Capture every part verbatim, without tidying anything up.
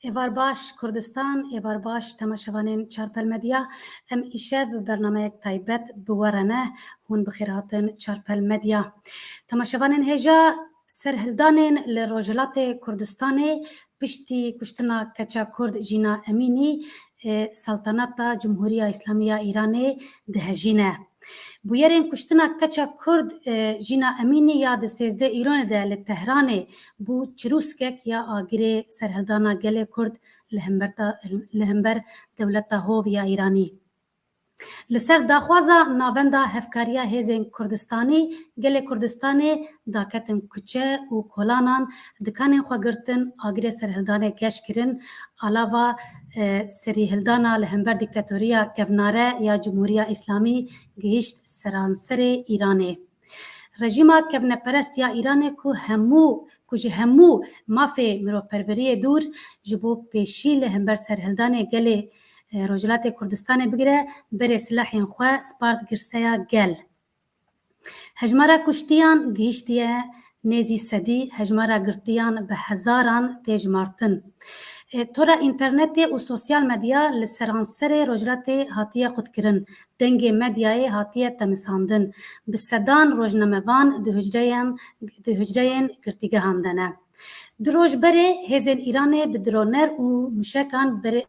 Êvar baş Kurdistan, êvar baş temaşevanên Çarpel Medya. Em îşev bernameyek taybet bi we re ne. Hûn bi xêr hatin Çarpel Medya. Temaşevanên hêja, serhildanên li Rojhilatê Kurdistanê piştî kuştina keça Kurd Jîna Emînî, e, Seltaneta Cumhuriya Îslamî ya Îranê dihejîne. Bûyerên kuştina keça Kurd, e, Jîna Emînî ya di sêzdeh Îronê de li Tehranê bû çirûskek ya agirê serhildana gelê Kurd li hember ta-, li hember dewleta hov ya Îranî. Li ser daxwaza Navenda Hevkariya Hêzên Kurdistanî, gelê Kurdistanê daketin kuçe û kolanan, dikanên xwe girtin, agirê serhildanê geş kirin, alava, e, serîhildana li hember dîktatoriya kevnare ya Cumhuriya Îslamî gihîşt seranserê Îranê. Rejîma kevneperest ya Îranê ku hemû, ku ji hemû mafê mirovperweriyê dûr, ji bo pêşî li hember serhildanê gelê, e, Rojhilatê Kurdistanê bigire, berê silahên xwe spard girseya gel. Hejmara kuştiyan gihîştiye nêzî sedî, hejmara girtiyan bi hezaran tê jimartin. E, tora înternetê û sosyal medya li seranserê Rojhilatê hatiye qutkirin, dengê medyayê hatiye temisandin. Bi sedan rojnamevan di hucreyên, di hucreyên girtîgehan de ne. Du roj berê hêzên Îranê bi droner û muşekan berê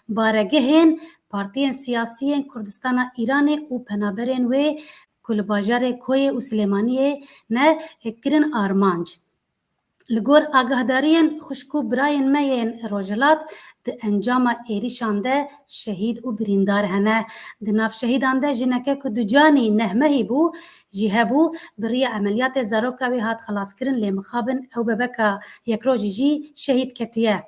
baregehên partiyên siyasî yên Kurdistana Îranê û penaberên wê ku li bajarê Koyê û Silêmaniyê ne, kirin armanc. Li gor agahdariyên xwişk û birayên me yên Rojhilat, di encama êrîşan de şehîd û birîndar hene. Di nav şehîdan de jineke ku ducanî neh mehî bû jî hebû, bi riya emeliyatê zaroka wê hat xelaskirin, lê mixabin ew bebeka yekrojî jî şehîd ketiye.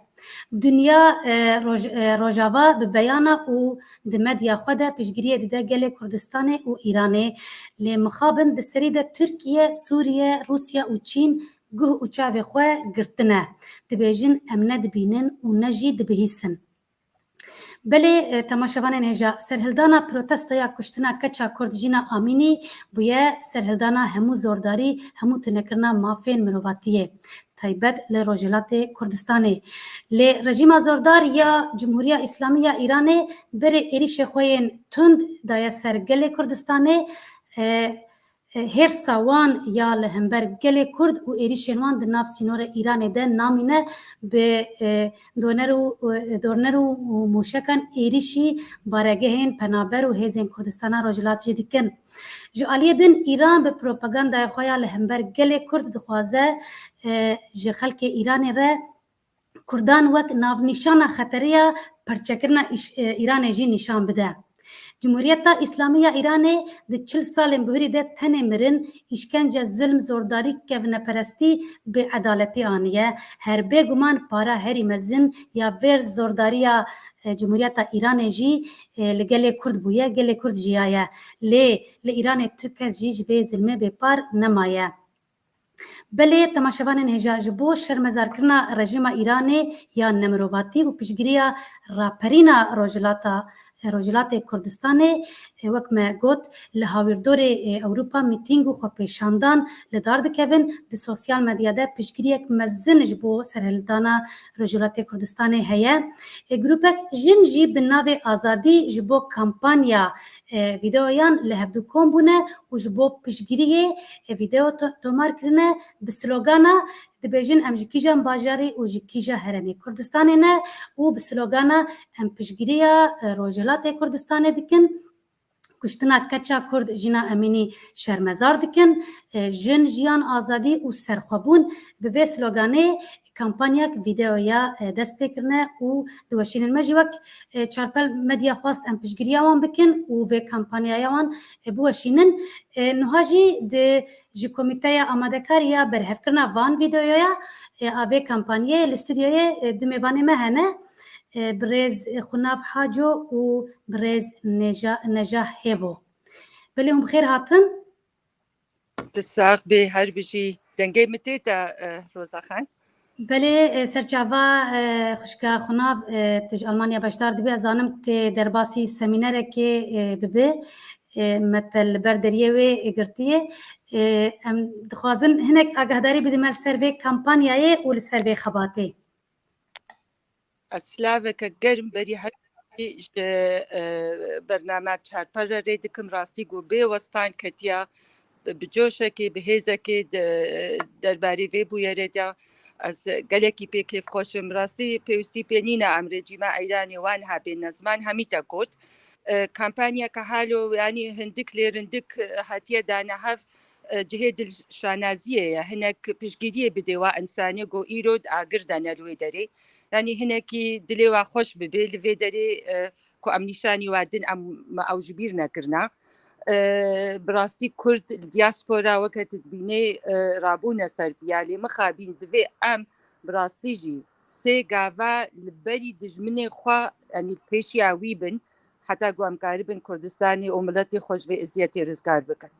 Dinya, e, roj-, e, Rojava bi beyana û di medya xwe de piştgiriyê dide gelê Kurdistanê û Îranê. Lê mixabin di serî de Tirkiye, Sûriye, Rûsya û Çîn guh û çavê xwe girtine. Dibêjin, em ne dibînin û ne jî dibihîsin. Belê, e, temaşevanên hêja, serhildana protestoya kuştina keça Kurd Jîna Amînî bûye serhildana hemû zordarî, hemû tunekirina mafên mirovatiyê, taybet li Rojhilatê Kurdistanê. Lê rejîma zordar ya Cumhuriya Îslamî ya Îranê berê êrîşê xwe yên tund daye ser gelê Kurdistanê, e, e, hêrsa wan ya li hember gelê Kurd û êrîşên wan di nav sînorê Îranê de namîne, bi, e, doner û, e, dorner û, û mûşekan êrîşî baregehên penaber û hêzên Kurdistana Rojhilat jî dikin. Ji aliyê din Îran bi propagandaya xwe ya li hember gelê Kurd dixwaze, e, ji xelkê Îranê re Kurdan wek navnîşana xeteriya perçekirina îş-, e, Îranê jî nîşan bide. Cumhuriyeta Îslamî ya Îranê di çil salên bihurî de tenê mirin, îşkence, zilm, zordarî, kevneperestî, bêedaletî aniye. Her bêguman para herî mezin ya vê zordariya, e, Cumhuriyeta Îranê jî, e, li gelê Kurd bûye, gelê Kurd jiyaye. Lê li Îranê tu kes jî ji vê zilmê bêpar nemaye. Belê, temaşevanên hêja, ji bo şermezarkirina rejîma Îranê ya nemirovatî û piştgiriya raperîna Rojhilata, Rojhilatê Kurdistanê, e, wek me got, li hawirdorê, e, Ewropa mîtîng û xwepêşandan li dar dikevin. Di sosyal medya de piştgiriyek mezin ji bo serhildana Rojhilatê Kurdistanê heye. E, grûpek jin jî bi navê Azadî ji bo kampanya, e, vîdeoyan li hevdû kom bûne û ji bo piştgiriyê, e, vîdeo to-, tomar kirine bi slogana dibêjin, "Em ji kîjan bajarî û ji kîja herêmê Kurdistanê ne?" û bi slogana, "Em piştgiriya, e, Rojhilatê Kurdistanê dikin." Kuştina keça Kurd Jîna Emînî şermezar dikin. E, jin, jiyan, azadî û serxwebûn, bi vê sloganê kampanyek vîdeoya, e, dest pê kirine û diweşînin. Me jî wek, e, Çarpel Medya xwest em piştgiriya wan bikin û vê kampanyaya wan, e, biweşînin. E, niha jî di, ji Komîteya Amadekar ya berhevkirina van vîdeoya, e, a vê kampanyayê li stûdyoyê, e, du mêvanê me hene, e, birêz Xunav Haco û birêz Neja-, Nejah Hêvo. Belê hûn bi xêr hatin. Tu sax bî, her bijî. Dengê min tê te, e, Roza Xan? Belê, e, serçava, e, xwişka Xunav, e, tu ji Almanya beşdar dibî. Ez zanim tê derbasî semînerekê, e, bibi. E, me te li ber deriyê wê, e, girtiye. E, em dixwazin hinek agahdarî bidime li ser vê kampanyayê û li ser vê xebatê. Ez silaveke germ berî her ji, e, bernama Çarpar re rê dikim. Rastî ku bê westan ketiya, bi, bi coşekê, bi hêzekê de, derbarê vê bûyerê de ez gelekî pê kêfxweş im. Rastî pêwîstî pê nîne em rê cîma eyranê wan hebê nezman hemî te got. E, kampanyeke halo, yanî hindik lê rindik, e, hatiye dane hev, e, cihê dilşanaziyê ye. Hinek piştgiriyê bidê wa insanê ku îro di agir de ne li wê derê. Yanî hinekî dilê wa xweş bibe li vê derê, e, ku em nîşanî wa din em me ew ji bîr nekirina. E, bi rastî Kurd li diaspora weke tu dibînê, e, rabûne ser piya, lê mixabîn divê em bi rastî jî sê gava li berî dijminê xwe, yanî li pêşiya wî bin, heta ku em karibin Kurdistanê û miletê xwe ji vê eziyetê rizgar bikin.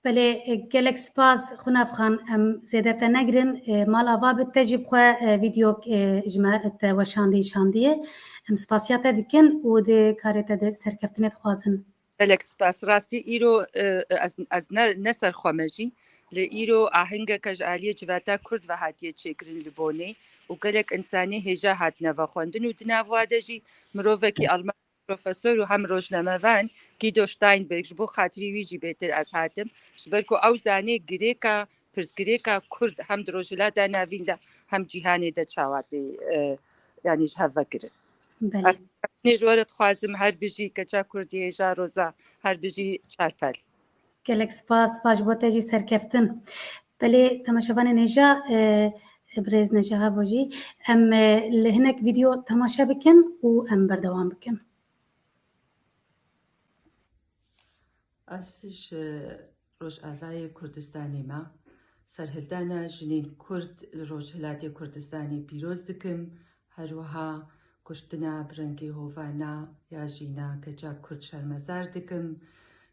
Belê, e, gelek spas Xunavxan, em zêde te negirin. E, mala va bi te jî bi xwe, e, vîdeok, e, ji me te weşandî şandiye. Em spasiya te dikin û di karê te de serkeftinê dixwazin. Gelek spas. Rastî îro, e, ez, ez ne, ne ser xwe me jî. Li îro ahengeke ji aliyê civata Kurd ve hatiye çêkirin li Bonê û gelek insanê hêja hatine vexwendin û di nav wa de jî mirovekî Alman, profesor û hem rojnamevan Guido Steinberg, ji bo xatirî wî jî bêtir ez hatim. Ji ber ku ew zanê girêka, pirsgirêka Kurd hem di Rojhilata Navîn de hem cîhanê de çawa tê, e, yanî ji hev vekirin. Belê. Ez serkeftinê ji we re dixwazim, her bijî keça Kurdî hêja roza, her bijî Çarpel. Gelek spas, spas ji bo te jî serkeftin. Belê, temaşevanên hêja, e, birêz Neca Havo jî, em, e, li hinek vîdeo temaşe bikin û em berdewam bikin. Ez ji Rojavayê Kurdistanê me serhildana jinên Kurd li Rojhilatê Kurdistanê pîroz dikim, her wiha kuştina bi rengê hovana ya jîna keça Kurd şermezar dikim.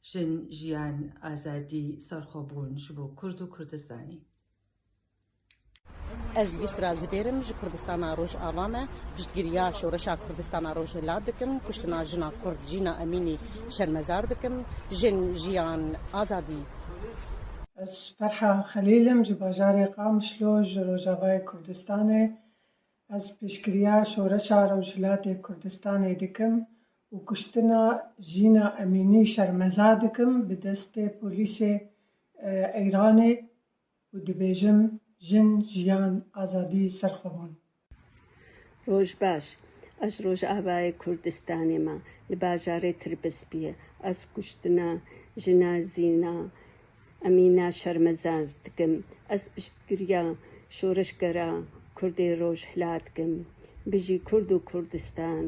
Jin, jiyan, azadî, serxwebûn ji bo Kurd û Kurdistanê. Ez Yisra Zibêr im, ji Kurdistana Rojava me. Piştgiriya Şoreşa Kurdistana Rojhilat dikim. Kuştina jina Kurd Jîna Emînî şermezar dikim. Jin, jiyan, azadî. Ez Ferha Xelîl im, ji bajarê Qamişlo, ji Rojavayê Kurdistanê. Ez piştgiriya Şoreşa Rojhilatê Kurdistanê dikim û kuştina Jîna Emînî şermezar dikim bi destê polîsê, e, Eyranê û dibêjim, jin, jiyan, azadî, serxwebûn. Roj baş. Ez ji Rojavayê Kurdistanê me, li bajarê Tirbespiyê. Ez kuştina jina Zîna Emîna şermezar dikim. Ez piştgiriya şoreşgera Kurdê Rojhilat dikim. Bijî Kurd û Kurdistan,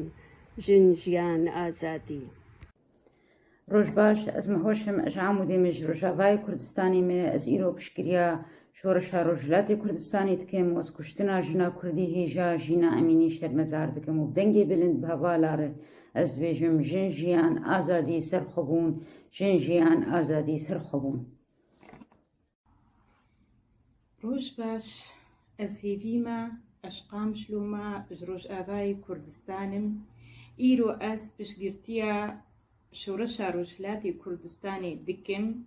jin, jiyan, azadî. Roj baş, ez Mehweş im, ez ji Amûdê me, ji Rojavayê Kurdistanê me. Ez îro piştgiriya Şoreşa Rojhilatê Kurdistanê dikim û ez kuştina jina Kurdî hêja Jîna Emînî şermezar dikim û bi dengê bilind bi hevala re ez dibêjim, jin, jiyan, azadî, serxwebûn, jin, jiyan, azadî, serxwebûn. Roj baş, ez Hêvî me, ez ji Qamişlo me, ji Rojavayê Kurdistan im. Îro ez piştgirtiya Şoreşa Rojhilatê Kurdistanê dikim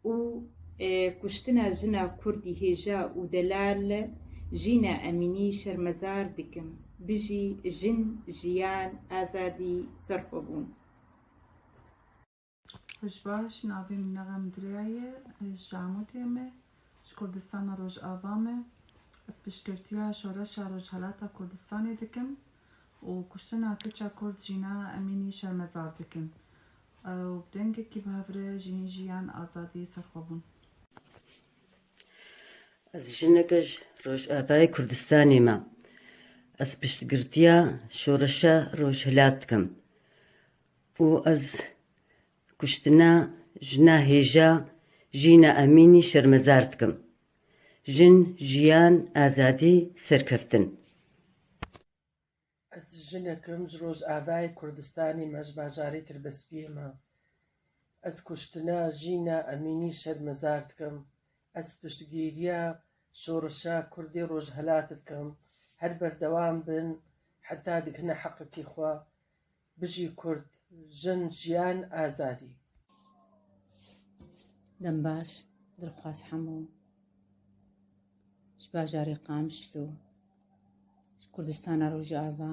û, e, kuştina jina Kurdî hêja û delal Jîna Emînî şermezar dikim. Bijî jin, jiyan, azadî, serxwebûn. Roj baş, navê min Nexem Dirya ye, ez ji Amûdê me, ji Kurdistana Rojava me. Ez piştgirtiya Şoreşa Rojhelata Kurdistanê dikim û kuştina keça Kurd Jîna Emînî şermezar dikim. Ew bi dengekî bi hev re jin, jiyan, azadî, serxwebûn. Ez jineke ji Rojavayê Kurdistanê me. Ez piştgirtiya Şoreşa Rojhilat dikim û ez kuştina jina hêja Jîna Emînî şermezar dikim. Jin, jiyan, azadî, serkeftin. Ez jinek im ji Rojavayê Kurdistanê me, ji bajarê Tirbespiyê me. Ez kuştina Jîna Emînî şermezar dikim. Ez piştgiriya Şoreşa Kurdê Rojhilat dikim. Her berdewam bin, heta digihine heqekî xwe. Bijî Kurd, jin, jiyan, azadî. Dem baş, Dilxwaz Hemo. Ji bajarê Qamişlo, ji Kurdistana Rojava,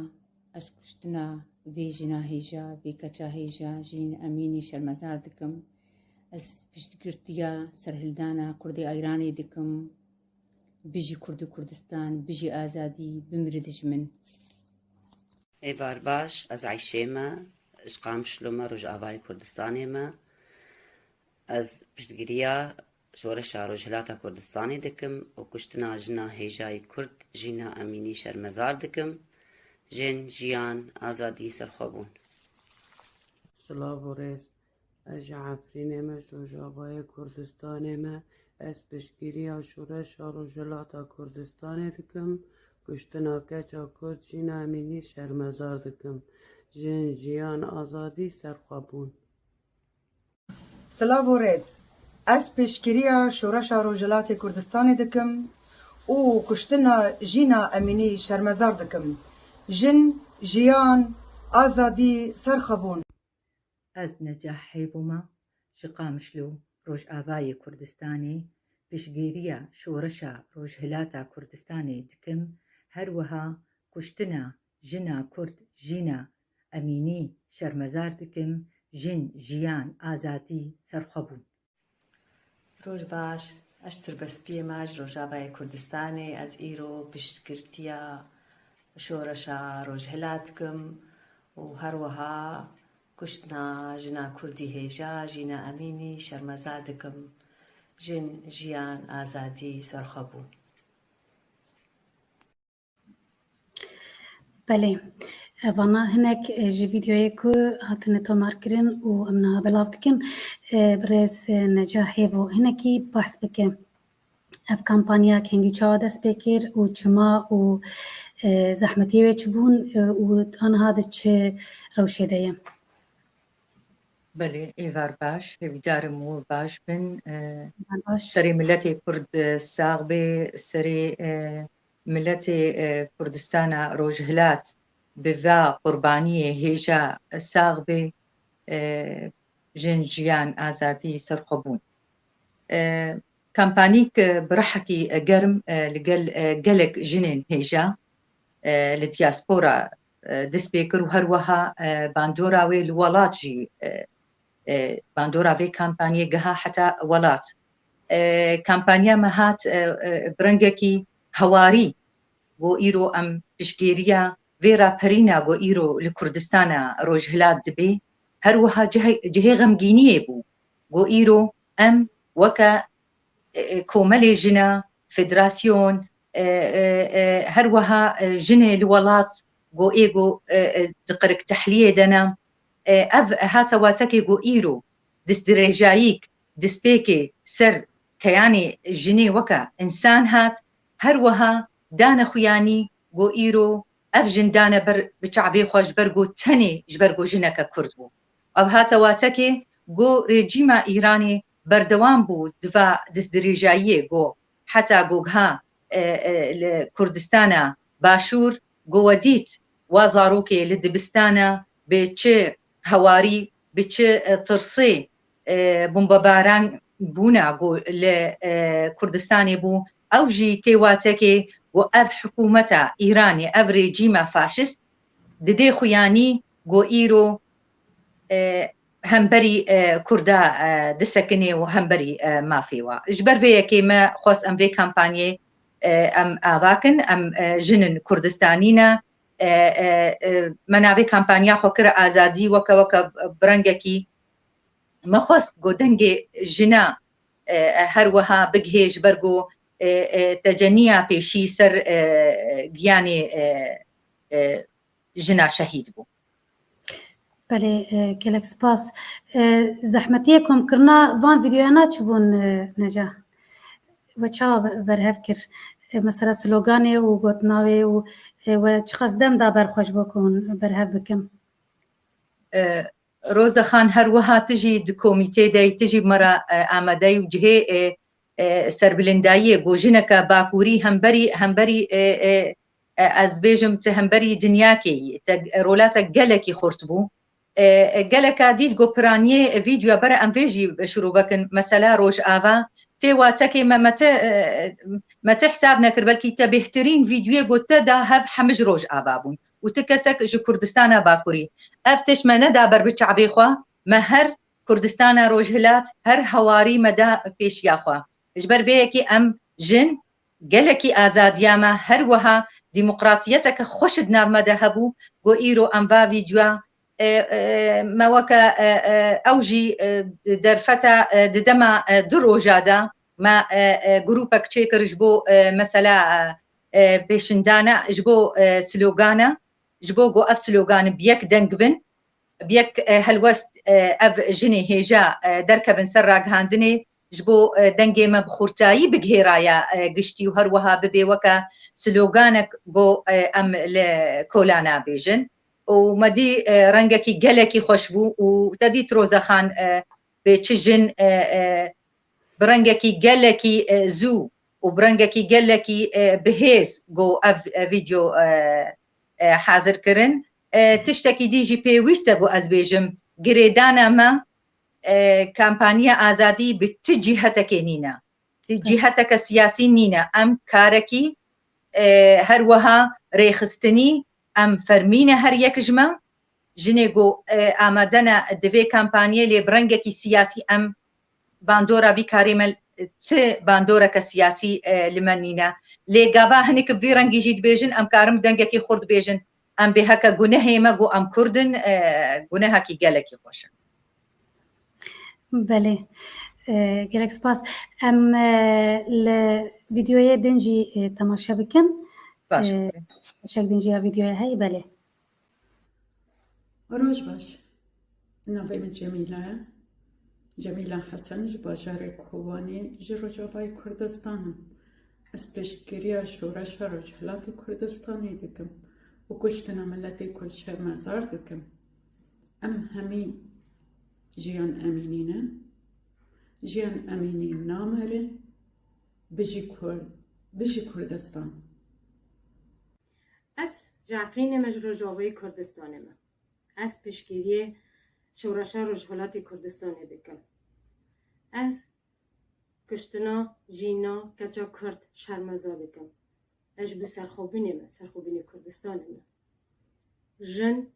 ez kuştina vê jina hêja, vê keça hêja, jîn Emînî şermezar dikim. Ez piştgirtiya serhildana Kurdê Eyranê dikim. Bijî Kurd û Kurdistan, bijî azadî, bimire dijmin. Êvar baş, ez Eyşê me, ji Qamişlo me, Rojavayê Kurdistanê me. Ez piştgiriya Şoreşa Rojhilata Kurdistanê dikim û kuştina jina hêjayî Kurd Jîna Emînî şermezar dikim. Jin, jiyan, azadî, serxwebûn. Silav û rêz. Ez ji Efrînê me, ji Rojavayê Kurdistanê me. Ez piştgiriya Şoreşa Rojhilata Kurdistanê dikim. Kuştina keça Kurd Jîna Emînî şermezar dikim. Jin, jiyan, azadî, serxwebûn. Silav û rêz. Ez pêşgiriya Şoreşa Rojhilatê Kurdistanê dikim û kuştina Jîna Emînî şermezar dikim. Jin, jiyan, azadî, serxwebûn. Ez Necah Hêvo me, ji Qamişlo, Rojavayê Kurdistanê, piştgiriya Şoreşa Rojhilata Kurdistanê dikim, her wiha kuştina jina Kurd Jîna Emînî şermezar dikim, jin, jiyan, azadî, serxwebûn. Roj baş, ez Tirbespiyê me ji Rojavayê Kurdistanê, ez îro piştgirtiya Şoreşa Rojhilat dikim û her wiha kuştina jina Kurdî hêja Jîna Emînî şermezar dikim. Jin, jiyan, azadî, serxwebûn. Belê. Vana hinek, e, ji vîdeoyê ku hatine tomarkirin û em niha belav dikin, e, birêz, e, Necah Hêvo hinekî behs bike. Ev kampanya kengî çawa dest pê kir û çima û, e, zehmetiyê wê çi bûn, e, û aniha di çi rewşê de ye? Belê, êvar baş, hêvîdarim û baş bin. E, Êvar baş. Serê miletê Kurd, e, sax bê, serê, e, miletê, e, Kurdistana Rojhilat bi va qurbaniyê hêja sax bê, e, jin, jiyan, azadî, serxwebûn. E, kampanîk, e, bi rihekî, e, germ, e, li gel, e, gelek jinên hêja, e, li diaspora, e, dest pê kir û her wiha, e, bandora wê li welat jî, e, e, bandora vê kampaniyê giha heta welat. E, kampanya me hat, e, e, bi rengekî hewarî, ku îro em piştgiriya vê raperîna ku îro li Kurdistana Rojhilat dibe, her wiha cihê, cihê xemgîniyê bû. Ku îro em weke, e, e, komelê jina, federasyon, e, e, e, her wiha, e, jinê li welat ku ê ku, e, e, di qiriktehliyê de ne, e, ev hate watekê ku îro destdirêjayîk, destpêkê ser keyanê jinê weke însan hat, her wiha dane xuyanî ku îro ev jin dane ber bi çavê xwe ji ber ku tenê ji ber ku jineke Kurd bû. Ev hate watekê ku rejîma Îranê berdewam bû di va destdirêjayiyê ku heta ku giha, e, e, li Kurdistana Başûr ku we dît wa zarokê li dibistana bi çi hewarî, bi çi, e, tirsê, e, bombebaran bûna ku li, e, Kurdistanê bû. Ew jî tê watekê ku ev hikûmeta Îranê, ev rejîma faşîst didê xuyanî ku îro, e, hemberî, e, Kurda, e, disekine û hemberî, e, mafê wa. Ji ber vê yekê me xwest em vê kampanyê, e, em ava kin, em, e, jin in Kurdistanî ne, e, e, e, me navê kampanya xwe kir Azadî weke, weke bi rengekî me xwest ku dengê jina, e, e, her wiha bigihê ji ber ku, e, e, teceniya pêşî ser, e, giyanê, e, e, jina şehîd bû. Belê, e, gelek spas. E, zehmetiye komkirina van vîdeoyana çi bûn, e, Neca? We çawa be-, berhev kir? E, mesela sloganê û gotina wê û, e, we çiqas dem da ber xwe ji bo ku hûn berhev bikin? E, Roze Xan, her wiha tu jî di komîtê de yî, tu jî me re, e, amade yî û cihê, e, e, serbilindayiyê ku jineke bakurî hemberî, hemberî, e, e, e, ez bêjim, tu hemberî dinyakê yî. Te, e, rola te gelekî xurt bû. E, e, geleka dît ku piraniyê, e, vîdyoya bere em vê jî şirove kin. Mesela Rojava, tê watekê me, me te, e, me te hesab nekir, belkî te bêhtirîn vîdyoyê got te da hev hemî ji Rojava bûn û ti kesek ji Kurdistana Bakurî. Ev tişt me neda ber bi çavê xwe, me her Kurdistana Rojhilat, her hewarî me da pêşiya xwe. Ji ber vê yekê em jin gelekî azadiya me, her wiha demokratiyeteke xweş di nav me de hebû, ku îro em va vîdyoya, e, e, me weke, e, e, ew jî, e, di derfeta, e, di dema, e, du roja de me, e, e, grûpek çêkir ji bo, e, mesela, e, e, pêşindana, ji bo, e, slogana, ji bo ku ev slogan bi yek deng bin, bi yek, e, helwest, e, ev jinê hêja, e, derkevin ser ragihandinê, ji bo, e, dengê me bi xurtayî bigihêraye, e, giştî û her wiha bibe weke sloganek ku, e, em li kolana bêjin. Û me dî, e, rengekî gelekî xweş bû û te dît Rozexan, e, bê çi jin, e, e, bi rengekî gelekî, e, zû û bi rengekî gelekî, e, bihêz ku ev, e, vîdeo, e, e, hazir kirin. E, tiştekî dî jî pêwîst e ku ez bêjim, girêdana me, e, kampanya azadî bi ti cîhetekê nîne. Ti cîheteke siyasî nîne. Em karekî, e, her wiha rêxistinî, em fermî ne her yek ji me. Jinê ku, e, amade ne di vê kampanyê lê bi rengekî siyasî em bandora vî karê me, ti bandoreke siyasî, e, li me nîne. Lê gava hinek bi vî rengî jî dibêjin, em karin bi dengekî xurt bêjin, em bê heke gunehê me ku em Kurd in, e, gunehekî gelekî xweş e. Belê. E, gelek spas. Em, e, li vîdeoyê din jî, e, temaşe bikin. Baş. E, çek din jî ya vîdeoya heye, belê. Roj baş. Navê min Cemîla ye. Cemîla Hesen, ji bajarê Kobanê, ji Rojavayê Kurdistan im. Ez piştgiriya şoreşa Rojhilatê Kurdistanê dikim û kuştina miletê Kurd şermezar dikim. Em hemî Jiyan Emînî ne. Jiyan Emînî namere. Bijî Kurd, bijî Kurdistan. Ez ji Efrînê me, ji Rojavayê Kurdistanê me. Ez piştgiriyê şoreşa Rojhilatê Kurdistanê dikim. Ez kuştina jîna keça Kurd şermeza dikim. Ez ji bo serxwebûnê me, serxwebûnê Kurdistanê me. Jin,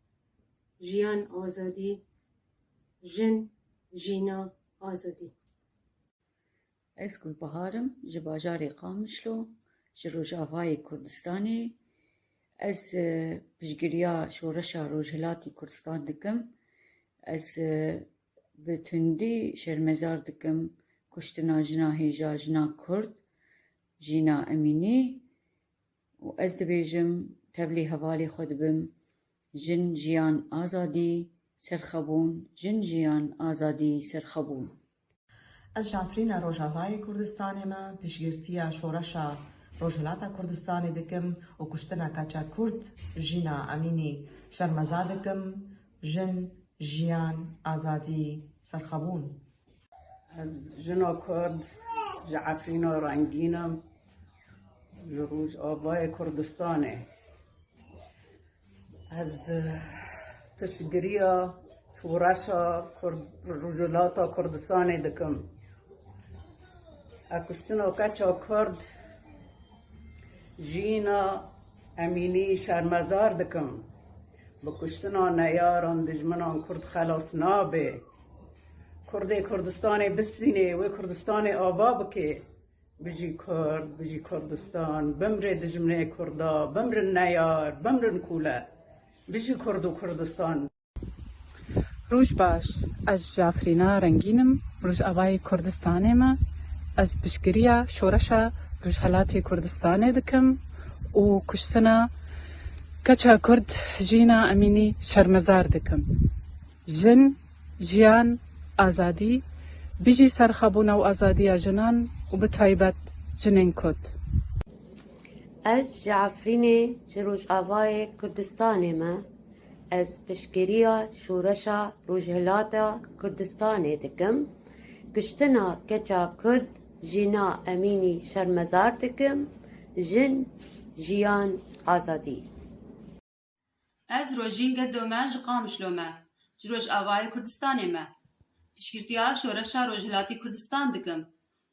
jiyan, azadî, jin, jîna, azadî. Ez Gulbahar im, ji bajarê Qamişlo, ji Rojavayê Kurdistanê. Ez, e, piştgiriya şoreşa Rojhilatî Kurdistan dikim. Ez, e, bi tundî şermezar dikim kuştina jina hêja, jina Kurd, Jîna Emînî. Û ez dibêjim, tevlî hevalê xwe dibim, jin, jiyan, azadî, serxwebûn, jin, jiyan, azadî, serxwebûn. Ez ji Efrîna Rojavayê Kurdistanê me, piştgirtiya şoreşa Rojhilata Kurdistanê dikim û kuştina keça Kurd Jîna Emînî şermezar dikim, jin, jiyan, azadî, serxwebûn. Ez jina Kurd ji Efrîna Rengîn im, ji Rojavayê Kurdistanê. Ez, eh, piştgiriya şoreşa Kurd, Rojhilata Kurdistanê dikim. Ez kuştina keça Kurd Jîna Emînî şermezar dikim. Bi kuştina neyaran, dijminan Kurd xelas nabe. Kurdê Kurdistanê bistînê, wê Kurdistanê ava bike. Bijî Kurd, bijî Kurdistan, bimrê dijminê Kurda, bimrin neyar, bimrin kûle. Bijî Kurd û Kurdistan. Roj baş, ez ji Afrîna Rengîn im, Rojavayê Kurdistanê me. Ez piştgiriya şoreşa Rojhelatê Kurdistanê dikim û kuştina keça Kurd Jîna Emînî şermezar dikim. Jin, jiyan, azadî, bijî serxwebûna û azadiya jinan û bi taybet jinên Kurd. Ez ji Efrînê, ji Rojavayê Kurdistanê me. Ez piştgiriya şoreşa Rojhilata Kurdistanê dikim. Kuştina keça Kurd Jîna Emînî şermezar dikim. Jin, jiyan, azadî. Ez Rojîn Gedo me, ji Qamişlo me, ji Rojavayê Kurdistanê me. Piştgirtiya şoreşa Rojhilatî Kurdistan dikim.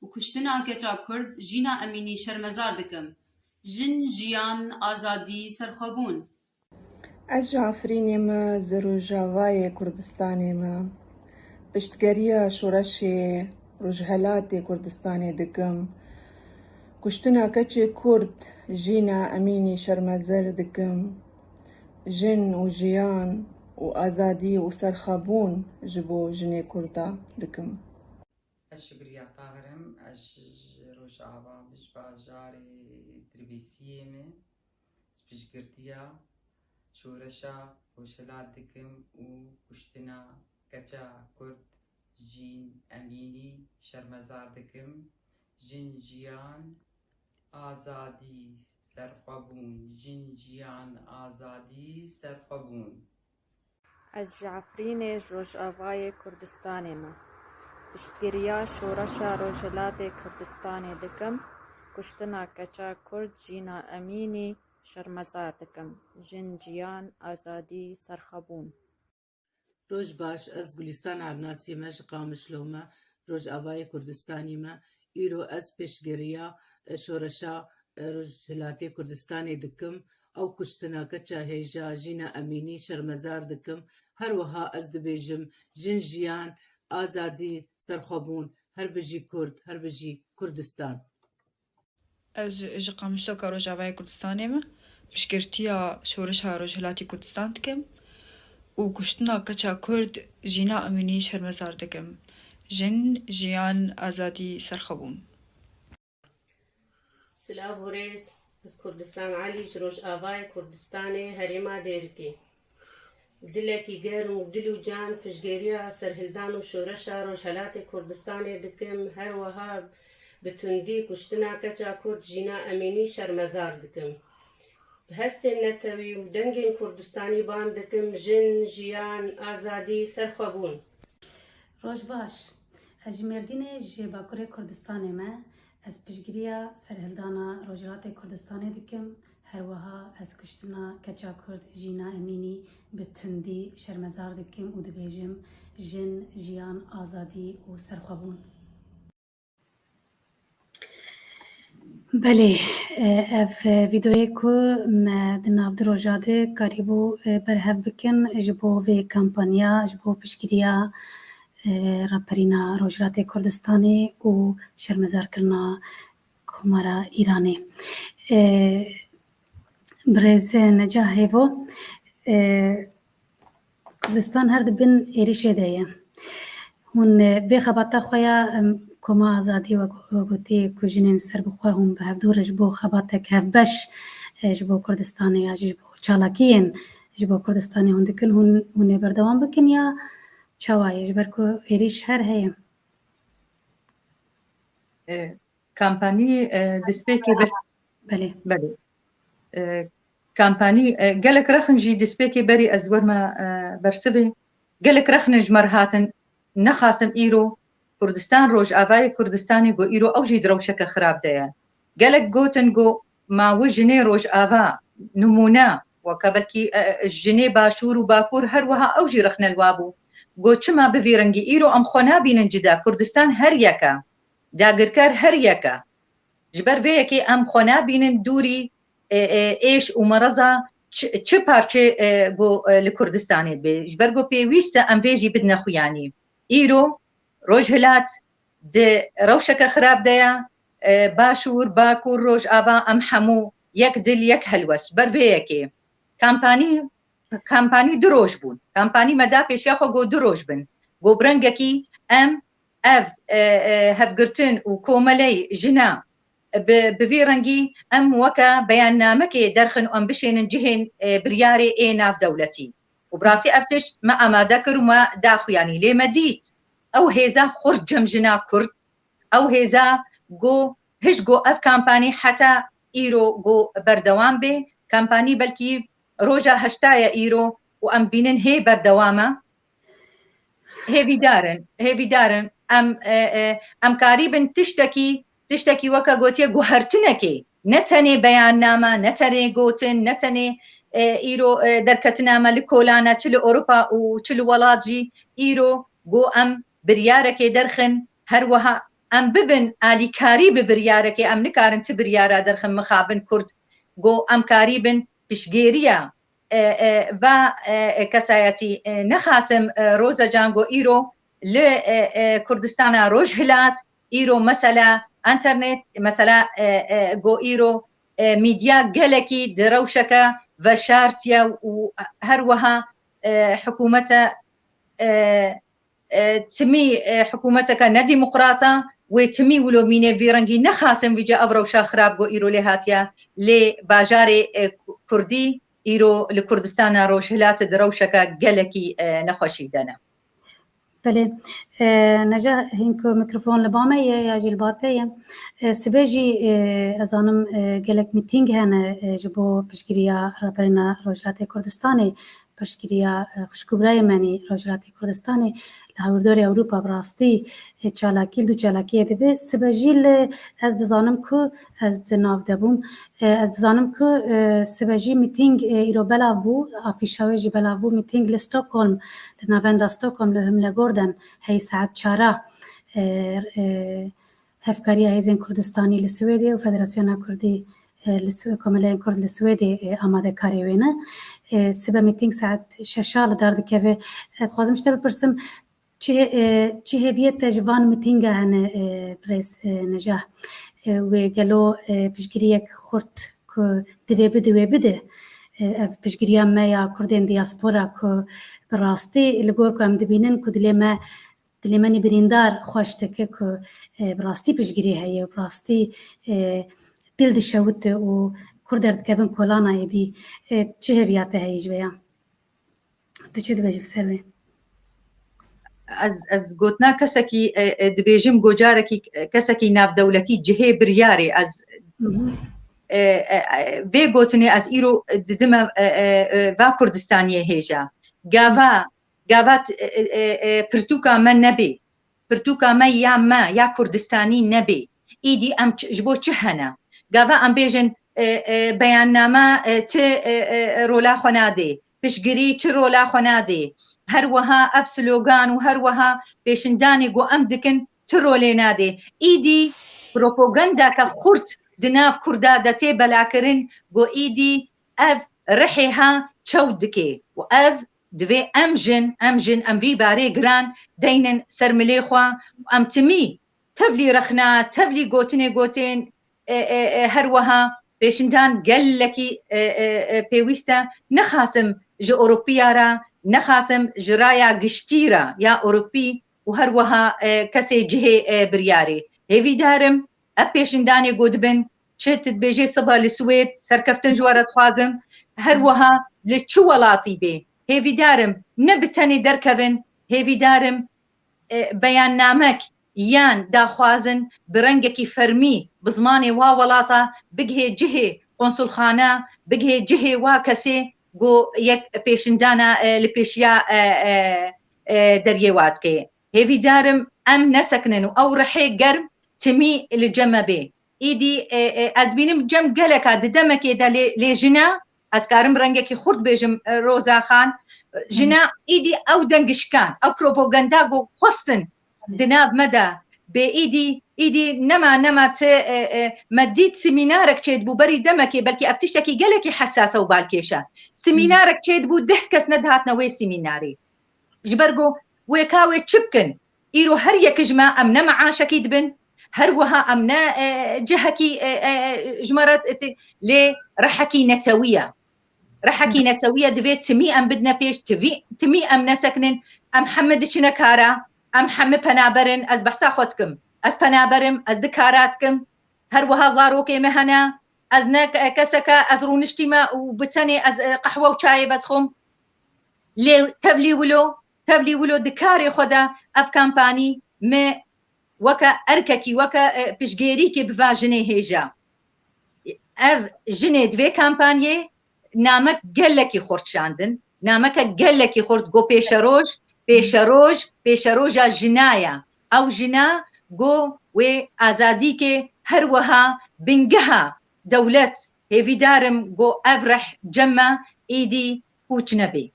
û kuştina keça Kurd Jîna Emînî şermezar dikim. Jin, jiyan, azadî, serxwebûn. Ez ji Efrînê me, ji Rojavayê Kurdistanê me. Piştgeriya şoreşê Rojhelatê Kurdistanê dikim. Kuştina keçê Kurd Jîna Emînî şermezar dikim. Jin û jiyan û azadî û serxwebûn ji bo jinê Kurda dikim. Ez Şikriya Tahir im, ez ji Rojava, ji bajarê Dirbêsiyê me. Ez piştgiriya şoreşa Rojhilat dikim û kuştina keça Kurd Jîn Emînî şermezar dikim. Jin, jiyan, azadî, serxwebûn. Jin, jiyan, azadî, serxwebûn. Ez ji Efrînê, ji Rojavayê Kurdistanê me. Piştgiriya şoreşa Rojhilatê Kurdistanê dikim, kuştina keça Kurd Jîna Emînî şermezar dikim. Jin, jiyan, azadî, serxwebûn. Roj baş, ez Gulîstan Ernasî me, ji Qamişlo me, Rojavayê Kurdistanî me. Îro ez pêşgiriya, e, şoreşa, e, Rojhilatê Kurdistanê dikim. Ew kuştina keça hêja Jîna Emînî şermezar dikim. Her wiha ez dibêjim, jin, jiyan, azadî, serxwebûn, her bijî Kurd, her bijî Kurdistan. Ez ji Qamişloka Rojavayê Kurdistanê me. Piştgiriya şoreşa Rojhilatê Kurdistan dikim û kuştina keça Kurd Jîna Emînî şermezar dikim. Jin, jiyan, azadî, serxwebûn. Silav û rêz, ez Kurdistan Elî ji Rojavayê Kurdistanê herêma Dêrikê. Dilekî germ û dil û can piştgiriya serhildan û şoreşa Rojhelatê Kurdistanê dikim, her wiha bi tundî kuştina keça Kurd Jîna Emînî şermezar dikim. Bi hestên netewî û dengên Kurdistanî ban dikim, jin, jiyan, azadî, serxwebûn. Roj baş. Ez ji Mêrdînê, ji Bakurê Kurdistanê me. Ez piştgiriya serhildana Rojhilatê Kurdistanê dikim. Her wiha ez kuştina keça Kurd Jîna Emînî bi tundî şermezar dikim û dibêjim, jin, jiyan, azadî û serxwebûn. Belê, e, ev, e, vîdeoyê ku me di nav du roja de karîbû, e, berhev bikin ji bo vê kampanya, ji bo piştgiriya, e, raperîna Rojhilatê Kurdistanê û şermezarkirina Komara Îranê. E, Birêz Neca Hêvo, e, Kurdistan her di bin êrîşê de ye. Hûn, e, vê xebata xwe ya, em, Koma Azadî, wek, wek gotî ku jinên serbixwe hûn bi hevdû re ji bo xebatek hevbeş, e, ji bo Kurdistanê ya jî ji bo çalakiyên ji bo Kurdistanê hûn dikin, hûn, hûn ê berdewam bikin ya çawa ye? Ji ber ku êrîş her heye. E, Kampanî, e, destpêkê ber- Belê. Belê. E, Kampanî, e, gelek rexn jî destpêkê berî ez werme, e, bersivê. Gelek rexn ji me re hatin, nexasim îro Kurdistan, Rojavayê Kurdistanê ku îro ew jî di rewşeke xirab de ye. Gelek gotin ku ma wi jinê Rojava nimûne, weke belkî, e, e, jinê Başûr û Bakur her wiha ew jî rexne li wa bû. Ku çima bi vî rengî îro em xwe nabînin cida, Kurdistan her yek e. Dagirker her yek e. Ji ber vê yekê em xwe nabînin dûrî, e, e, êş û mereza çi, çi parçe, e, ku, e, li Kurdistanê dibe. Ji ber ku pêwîst e em vê jî bidine xuyanî. Îro Rojhilat di rewşeke xirab de ye. E, Başûr, Bakur, Rojava em hemû yek dil, yek helwest. Ji ber vê yekê kampanî Kampanî du roj bûn. Kampanî me da pêşiya xwe ku du roj bin. Ku bi rengekî em ev, e, e, hevgirtin û komeley jina bi, bi vî rengî em weke beyannamekê derxin û em bişênin cihên, e, biryarê ê navdewletî. Û bi rastî ev tişt me amade kir û me da xuyanî. Lê me dît ew hêza xurt cem jina Kurd, ew hêza ku hij ku ev kampanî heta îro ku berdewam bê, kampanî belkî roja heşta ye îro û em bînin hê berdewam e. Hêvîdar in, hêvîdar in. Em, e, e, em karîbin tiştekî, tiştekî weke gotiye guhertinekê, ne tenê beyanname, ne tenê gotin, ne tenê, e, îro, e, derketina me li kolane, çi li Ewropa û çi li welat jî, îro ku em biryarekê derxin, her wiha em bibin alîkarî bi biryarekê, em nikarin ti biryara derxin mixabin Kurd, go em karîbin piştgêriya, e, e, va, e, e, kesayetî, e, nexasim, e, Roza Can go îro li, e, e, Kurdistana Rojhilat, îro mesela enternet, mesela, e, e, go îro, e, medya gelekî di rewşeke veşartiye û her wiha, e, hikûmete, e, e, timî, e, hikûmeteke nedîmoqrata, wê timî wilo mîne vî rengî nexasim vîce ev rewşa xirab go îro lê hatiye, lê bajarê, e, Ku-, Kurdî îro li Kurdistana Rojhilat di rewşeke gelekî, e, nexweşî de ne. Belê. E, Neca, hîn ku mikrofon li ba me ye ya jî li ba te ye. E, sibe jî, e, ez zanim, e, gelek mîtîng hene, e, ji bo piştgiriya Rêberêna Rojhilatê Kurdistanê, piştgiriya, e, xwişk û birayê me nî Rojhilatê Kurdistanê li hawirdorê Ewropa bi rastî, e, çalakî li du çalakiyê dibe. Sibe jî li, ez dizanim ku ez di nav de bûm. E, ez dizanim ku, e, sibe jî mîtîng, e, îro belav bû, afîşa wê jî belav bû, mîtîng li Stockholm, li navenda Stockholm, li Humlegården, hey saet çara, e, e, Hevkariya Hêzên Kurdistanî li Swêdê û Federasyona Kurdî, e, li Swe-, Komeleyên Kurd li Swêdê, e, amadekarê wê ne. E, sibe mîtîng saet şeşa li dar dikeve. Ez dixwazim ji te bipirsim, çi, e, çi hêviyê te ji van mîtînga hene, e, birêz, e, Neca? E, wê gelo, e, piştgiriyek xurt ku divê bide, wê bide? E, ev piştgiriya me ya Kurdên diaspora ku bi rastî li gor ku em dibînin ku dilê me, dilê me nî birîndar xweş dike ku, e, bi rastî piştgirî heye û bi rastî, e, dil dişewite û Kurd derdikevin kolana êdî. E, çi hêviya te heye ji vê ya? Tu çi dibêjî li ser wê? Ez, ez gotina kesekî, e, e, dibêjim, go carekî, e, kesekî navdewletî cihê biryarê. Ez, Hı hı. e, e, e, vê gotinê ez îro didime, e, e, e, va Kurdistaniyê hêja. Gava, gava t-, e, e, e, e, pirtûka me nebê. Pirtûka me ya me, ya Kurdistanî nebê. Îdî em ç-, ji bo çi hene? Gava em bêjin, e, e, beyanname, e, ti, e, e, rola xwe nadê. Piştgirî ti rola xwe nadê. Her wiha ev slogan û her wiha pêşindanê ku em dikin ti rolê nadê. Îdî propagandeke xurt di nav Kurda de tê belakirin ku îdî ev rihê ha çewt dike û ev divê em jin, em jin, em vî barê giran deynin ser milê xwe û em timî tevlî rexna, tevlî gotinê gotên, e, e, e, her wiha pêşindan gelekî, e, e, e, pêwîst e. Nexasim ji Ewropiya re, nexasim ji raya giştî re ya Ewropî û her wiha, e, kesê cihê, e, biryarê. Hêvîdar im, ev pêşindanê ku dibin, çi tu dibêjê siba li Swêd, serkeftin ji we re dixwazim, her wiha li çi welatî bê. Hêvîdar im, ne bi tenê derkevin, hêvîdar im, e, beyannamek yan daxwazin bi rengekî fermî bi zimanê wa welata bigihê cihê konsulxana, bigihê cihê wa kesê ku yek pêşindana, e, li pêşiya, e, e, e, deriyê wa dike. Hêvîdar im em nesekinin û ew rihê germ timî li cem me bê. Îdî, e, e, ez dibînim cem geleka di demekê de lê, lê jina, ez karim rengekî xurt bêjim, e, Roza Xan, jina îdî ew deng şikand, ew propaganda ku xwestin di nav me de bê. Îdî, îdî nema, nema ti, e, e, me dît semînarek çêdibû berî demekê, belkî ev tiştekî gelekî hesas e û balkêş e. Semînarek çêdibû, deh kes nedihatine wê semînarê. Ji ber ku wê ka wê çi bikin? Îro her yek ji me, em ne meaşekî dibin, her wiha em ne, e, cihekî, e, e, e, ji me re, e, ti-, lê rihekî netewî ye. Rihekî netewî ye, divê timî em bidine pêş, tivî-, timî em nesekinin, em hemî diçine kara, em hemî penaber in, ez behsa xwe dikim. Ez penaber im, ez di kara dikim, her wiha zarokê me hene, ez ne ke-, keseke, ez rûniştîme û bi tenê ez, e, qehwe û çayê vedixwim. Lê tevlî wilo, tevlî wilo di karê xwe de ev kampanî me weke erkekî, weke, e, piştgêrîkê bi va jinê hêja. Ev jinê di vê kampaniyê namek gelekî xurt şandin, nameke gelekî xurt, go pêşeroj, pêşeroj, pêşeroja jina ye. Ew jina go wê azadîkê her wiha bingeha dewlet, hêvîdar im go ev rih cem me êdî pûç nebê.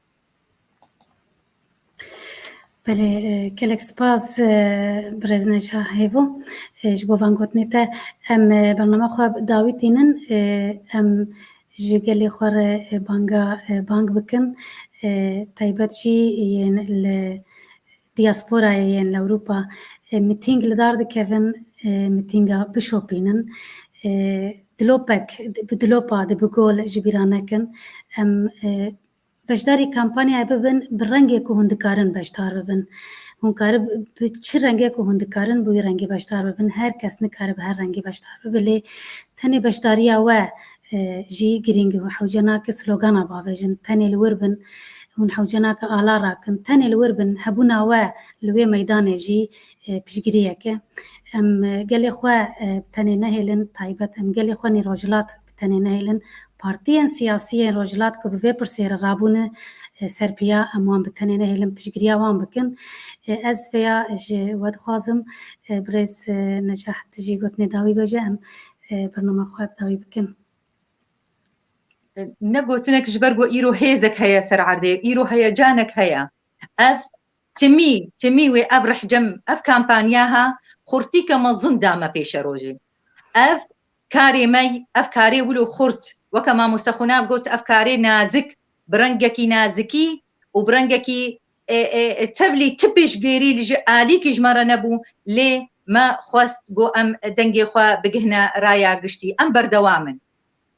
Belê, e, gelek spas, e, birêz Neca Hêvo, e, ji bo van gotinê te. Em, e, bernama xwe dawî tînin, e, em ji gelê xwe re, e, banga, e, bang bikin. E, taybet jî yên li diasporayê yên li Ewropa, e, mitîng li dar dikevin, e, mitînga bişopînin. E, dilopek, bi dilopa de bi gol ji bîra nekin. Em, e, beşdarî kampanyayê bibin, bi rengê ku hûn dikarin beşdar bibin. Hûn kari bi çi rengê ku hûn dikarin bi wî rengî beşdar bibin. Her kes nikare bi her rengî beşdar bibe, lê tenê beşdariya we, e, jî girîng e. Hewce nake slogana bavêjin, tenê li wir bin, hûn hewce nake ala rakin, tenê li wir bin, hebûna we li wê meydanê jî, e, piştgiriyek e. Em, e, gelê xwe, e, bi tenê nehêlin, taybet em gelê xwe nî rojhilat bi tenê nehêlin. Partiyên siyasî yên rojhilat ku bi vê pirsê re rabûne, e, serpiya, em wan bi tenê nehêlin, piştgiriya wan bikin. E, ez vêya ji we dixwazim, e, birêz, e, Necah, tu jî gotinê dawî bêje, em, e, bernama xwe bi dawî bikin. Ne gotinek ji ber ku îro hêzek heye ser erdê, îro heyecanek heye. Ev timî, timî wê ev rihcem, ev kampanya ha xurtîke mezin da me pêşerojê. Ev karê me, ev karê wilo xurt, weke mamoste Xunav got, ev karê nazik, bi rengekî nazikî û bi rengekî, e, e, e, tevlî tu pêşgêrî li ji alîkî ji me re nebû, lê me xwest ku em dengê xwe bigihne raya giştî. Em berdewam in.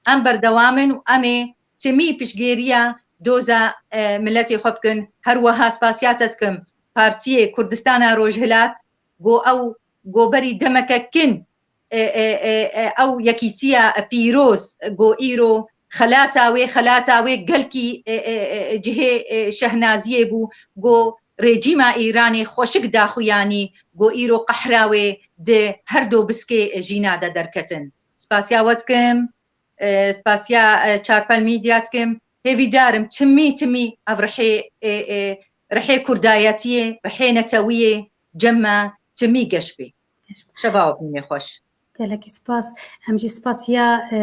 Em berdewam in û em ê timî piştgêriya doza, e, miletê xwe bikin. Her wiha spasiya te dikim Partiyê Kurdistana Rojhilat, ku ew, ku berî demeke kin, e, e, e, e, ew yekîtiya pîroz, ku îro xelata wê, xelata wê gelkî, e, e, e, cihê, e, şehnaziyê bû, ku rejîma Îranê xweşik daxuyanî, ku îro qehra wê di her do biskê jîna de derketin. Spasiya we dikim, e, spasiya, e, Çarpel Media dikim. Hêvîdar im timî, timî ev rihê, e, e, rihê kurdayetiyê, rihê netewiyê cem me timî geş bê. Geş bê. Şeva we bimîne xweş. Gelekî spas. Em jî spasiya, e,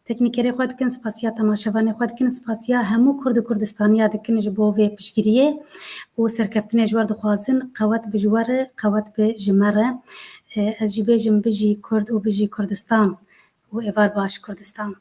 teknîkerê xwe dikin, spasiya temaşevanê xwe dikin, spasiya hemû Kurd û Kurdistaniya dikin ji bo vê piştgiriyê û serkeftinê ji we re dixwazin. Qewet bi ji we re, qewet bi ji me re. E, ez jî bêjim bijî Kurd û bijî Kurdistan û êvar baş Kurdistan.